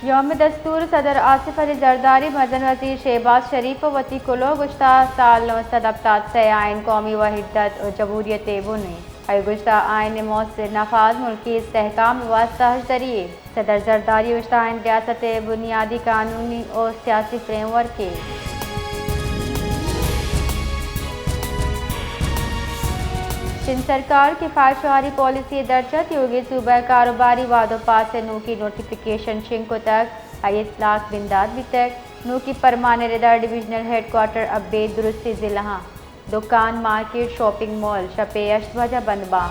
یوم دستور، صدر آصف علی زرداری، مزن وزیر شہباز شریف ء وتی کلوہ گوشتہ، سال نو سد ہپتاد سئے آئین قومی وحدت و جمہوریت ء بن انت۔ آئی گوشتہ، آئین ء مؤثر نفاذ ملکی استحکام ء واستہ ہژدری یے۔ صدر زرداری گوشتہ، آئین ریاست ء بنیادی قانونی و سیاسی فریم ورک یے۔ سندھ سرکار کفایت شعاری پالیسی ء درچ ء تیوگیں صوبہ ء کاروباری وعد و پاس ء نوکی نوٹیفکیشن شنگ کتگ، آئی ء اطلاق بندات بیتگ۔ نوکی پرمان ء ردا ڈویژنل ہیڈ کوارٹر ء بے درستی ضلعاں دکان، مارکیٹ، شاپنگ مال شپ ء ہشت بج ء بند باں۔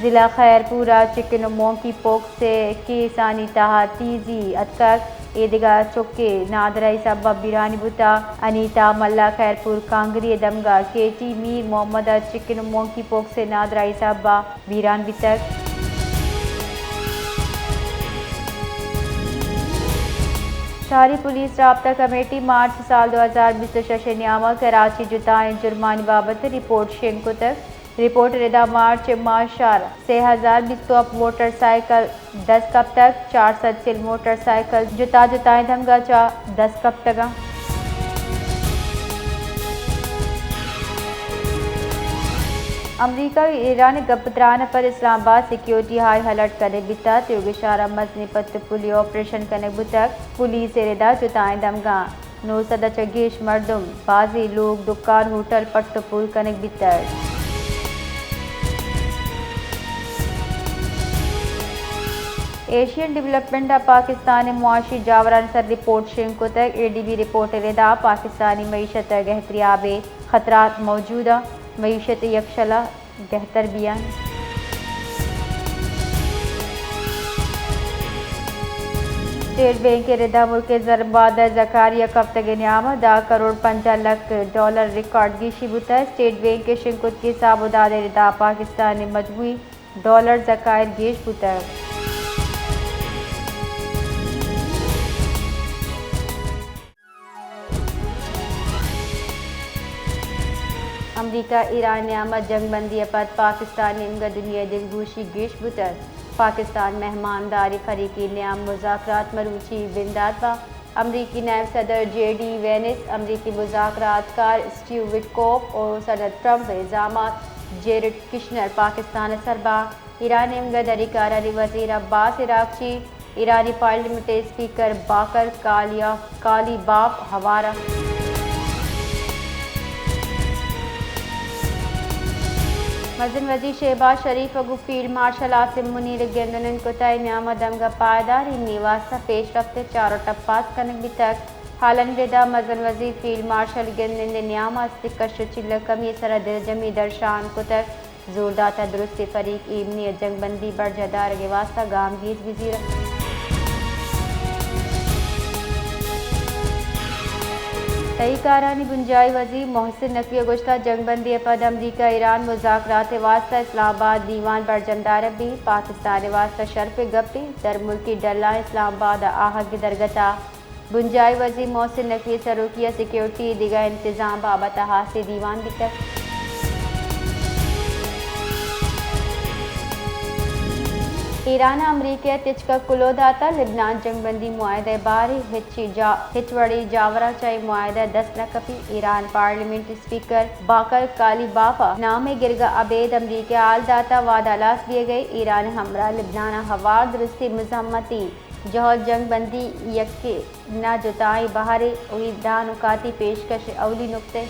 ضلع خیر پور ء چکن و مونکی پوکس ء کیسانی تہا تیزی اتکگ۔ اے دگہ چکے نادراہی سبب ء بیرانی بوتگ۔ انیتا ملا خیر پور کانگری ء دمگ ء کے ٹی میر محمد ء چکن و مونکی پوکس ء نادراہی سبب ء بیران بیتگ۔ شہری پولیس رابطہ کمیٹی مارچ سال دو ہزار بیست و شش ء نیام ء کراچی جتائیں جرمانی بابت ء رپورٹ شنگ کتگ۔ رپورٹ ء ردا مارچ ء ماہ شار سے ہزار بیست و ہپت موٹر سائیکل دست کپتگ، چار سد چل موٹر سائیکل جتا جتائیں دمگا چہ دست کپتگ انت۔ امریکہ ء ایران ء گپ ء تران ء پر اسلام آباد سیکیورٹی ہائی الرٹ کنگ بیتگ۔ تیوگیں شہراں مزنیں پٹ ء پولی آپریشن کنگ بوتگ۔ پولیس ء ردا جتائیں دمگاں نو سد ء چہ گیش مردم، بازیں لوگ، دکان، ہوٹل پٹ ء پول کنگ بیتگ۔ ایشین ڈویلپمنٹ ء پاکستان ء معاشی جاورانی سر رپورٹ شنگ کتگ۔ اے ڈی بی رپورٹ ء ردا پاکستانی معیشت ء گہتریاب ء خطرات موجود انت۔ معیشت ء یکشل ء گہتر بیان۔ اسٹیٹ بینک ء ردا ملک ء زرمباد ء زکاری یک ہفتگ ء نیام ء دہ کروڑ پنجاہ لکھ ڈالر ریکارڈ گیشی بوتگ۔ اسٹیٹ بینک ء شنگ کتگیں حساب و داد ء ردا پاکستان ء مجموعی ڈالر زکائر گیش بوتگ۔ امریکہ ایران نیام ء جنگ بندی ء پد پاکستان نیمگ ء دنیا ء دلگوشی گیش بوتگ۔ پاکستان مہمانداری فریقی نیام مذاکرات مروچی بندات باں۔ امریکی نائب صدر جے ڈی وینس، امریکی مذاکرات کار اسٹیو وٹکوف و صدر ٹرمپ ء زامات جیرڈ کشنر پاکستان ء سر باں۔ ایران نیمگ ء دری کارانی وزیر عباس عراقچی، ایرانی پارلیمنٹ ء اسپیکر باقر کالیا-، کالیباف ہوار ء۔ مزن وزیر شہباز شریف ء گوں فیلڈ مارشل عاصم منیر ء گند ء نند کتگ ء نیام ء دمگ ء پائیدار ایمنی ء واستہ پیش رفت ء چار ء ٹپاس کنگ بیتگ۔ حالانی ردا مزن وزیر فیلڈ مارشل گند ء نند ء نیام ء است ء کش ء چیل ء کمی ء سرا دلجمی درشان کتگ۔ زور داتگ درستیں فریق ایمنی ء جنگ بندی برجاہ دارگ ء واستہ گامگیج بزیرنت۔ تہی کارانی بنجاہی وزیر محسن نقوی ء گوشتگ، جنگ بندی ء پد امریکہ ایران مذاکرات ء واستہ اسلام آباد دیوان برجم دارگ بیت، پاکستان ء واستہ شرپ ء گپے، درملکی ڈلائیں اسلام آباد ء آہگ ء درگت ء بنجاہی وزیر محسن نقوی ء سروکی ء سیکورٹی ء دگہ انتظام بابت ء ہاسیں دیوان بیتگ۔ ایران ء امریکہ ء تچک ء کلوہ داتگ، لبنان جنگ بندی معاہدہ ء باریں ہچی جا-، ہچ وڑیں جاور ء چہ اے معاہدہ ء دست نہ کپیت۔ ایران پارلیمنٹ اسپیکر باقر کالیباف ء نام ء گرگ ء ابید امریکہ ء ہال داتگ، وعدہ ہلاس بیگ ء ایران ء ہمراہ لبنان ء ہوار درستیں مزاحمتی جہل جنگ بندی یکے نہ جتائیں بہرے و اے داں نکاتی پیشکش ء اولی نکتے۔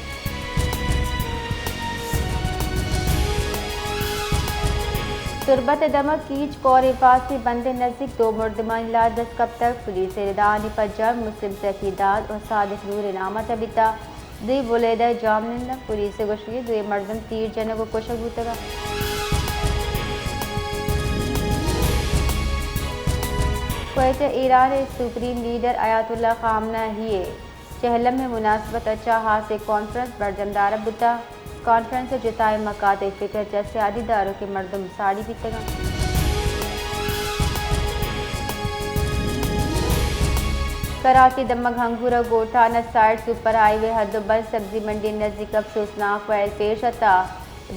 تربت ء دمگ کیچ کور ء پاس ء بند ء نزیک دو مردمانی لاش دست کپتگ۔ پولیس ء ردانی پجار مسلم سیفی داد و صادق نور ء نام ء تبیتگ۔ دوئیں بلیدہ ء جاہمنند انت۔ پولیس ء گوشگ ء دوئیں مردم تیر جنگ ء کشگ بوتگ انت۔ کویت ء ایران ء سپریم لیڈر آیت اللہ خامنہ ای ء چہلم ء مناسبت ء چہ ہاسیں کانفرنس برجم دارگ بوتگ۔ کانفرنس ء جتائیں مکاتب فکر ء چہ سیادی داروکیں مردم ساڑی بیتگ انت۔ کراچی دمگ ہنگورہ گوٹھان ء سائیڈ سپر ہائی وے حد و بند سبزی منڈی نزیک افسوسناک ویل پیش اتگ۔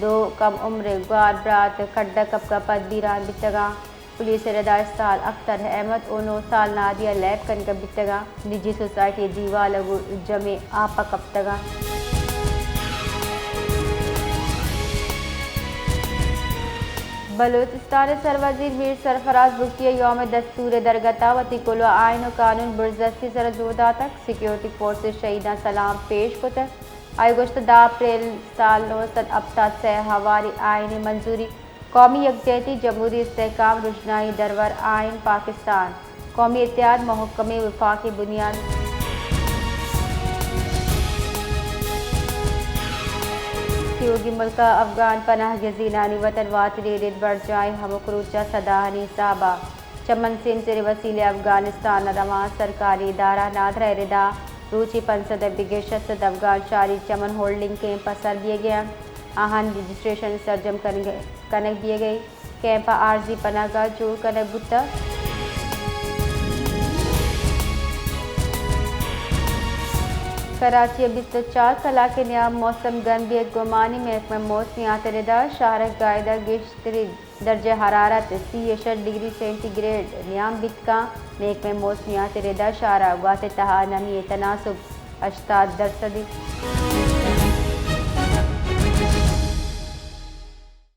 دو کم عمر گوار برات کڈ ء کپگ ء پد بیران بیتگاں۔ پولیس ء ردا اسٹال اختر احمد و نو سال نادیہ لیب کنگ ء بیتگاں۔ نجی سوسائٹی ء دیوال ء گوں جمے آپ ء کپتگاں۔ بلوچستان ء سروزیر میر سرفراز بگٹی ء یوم دستور ء درگت ء وتی کلوہ آئین و قانون برزستی ء سرا زور داتگ۔ سیکورٹی فورس ء شہیداں سلام پیش کتگ۔ آئی ء گوشت، دہ اپریل سال نو سد ہپتاد سئے ء ہواری آئین ء منظوری، قومی یکجہتی، جمہوری استحکام، رژنائی درور آئین پاکستان، قومی اتحاد، محکمیں وفاقی بنیاد۔ سیوگی ملک ء افغان پناہ گزینانی وطن واتری رد برجاہیں ہمک روچ ء سداہانی حساب ء چمن سیمسر ء وسیلہ ء افغانستان ء روان سرکاری ادارہ نادرہ ء ردا روچی پنچ سد ء بگر شش سد افغان شاری چمن ہولڈنگ کیمپ ء سر دیگ ء انت۔ آہانی رجسٹریشن سرجم کنگ، کنگ بیگ ء کیمپ ء عارضی پناہ گاہ جوڑ کنگ بوتگ۔ کراچی ء بیست ء چار کلاک ء نیام موسم گرم بیگ گمانی، محکمہ موسمیات ء ردا شہر ء گائیدہ گیشترین درجہ حرارت سی ء شش ڈگری سینٹی گریڈ نیام بیت کاں۔ محکمہ موسمیات ء ردا شہر ء گوات ء تہا نمی ء تناسب ہشتاد درسد انت۔